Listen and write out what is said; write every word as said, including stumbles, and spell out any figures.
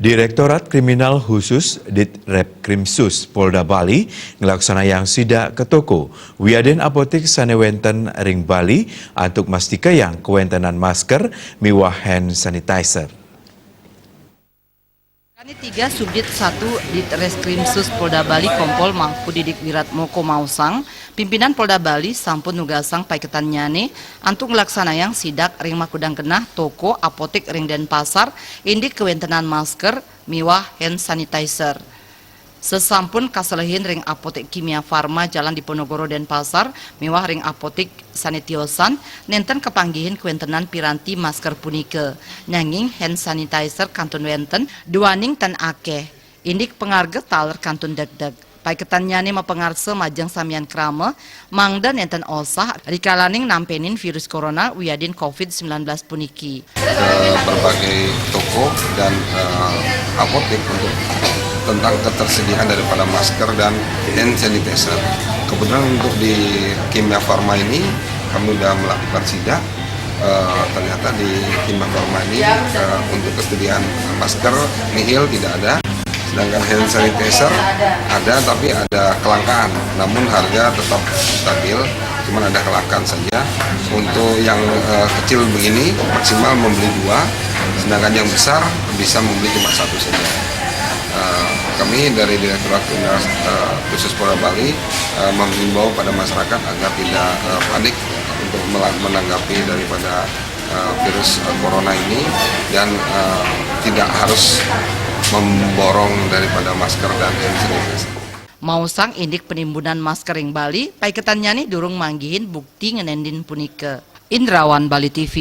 Direktorat Kriminal Khusus Ditreskrimsus Polda Bali nglaksanayang sidak ka toko wiadin apotik sane wenten ring Bali antuk mastikayang kawentenan masker miwah hand sanitizer. Kani tiga Subdit satu Ditreskrimsus Polda Bali Kompol Mahfud Didik Wiratmoko maosang, pimpinan Polda Bali sampun nugasang paiketannyane antuk nglaksanayang sidak ring makudang genah toko apotik ring Denpasar indik kawentenan masker miwah hand sanitizer. Sasampun kaselehin ring Apotek Kimia Farma Jalan Diponegoro Denpasar miwah ring apotik sane tiosan, nenten kapanggihin kawentenan piranti masker punika. Nanging hand sanitizer kantun wenten, duaning tan akeh. Indik pangarga taler kantun degdeg. Paiketannyane mapangarsa majeng samian krama, mangda nenten osah rikalaning nampenin virus corona wiadin covid sembilan belas puniki. Ke berbagai toko dan, eh, apotek untuk tentang ketersediaan daripada masker dan hand sanitizer. Kebetulan untuk di Kimia Farma ini kami sudah melakukan sidak. Eh, ternyata di Kimia Farma ini, eh, untuk kesediaan masker nihil, tidak ada. Sedangkan hand sanitizer ada, tapi ada kelangkaan. Namun harga tetap stabil, cuman ada kelangkaan saja. Untuk yang, eh, kecil begini maksimal membeli dua, sedangkan yang besar bisa membeli cuma satu saja. Eh, kami dari Direktorat Kriminal, eh, Khusus Polda Bali, eh, menghimbau pada masyarakat agar tidak, eh, panik untuk mela-, menanggapi daripada, eh, virus, eh, corona ini dan, eh, tidak harus memborong daripada masker dan hand sanitizer. Maosang indik penimbunan masker ring Bali, paiketannyane durung manggihin bukti ngenendin punika. Indrawan, Bali T V.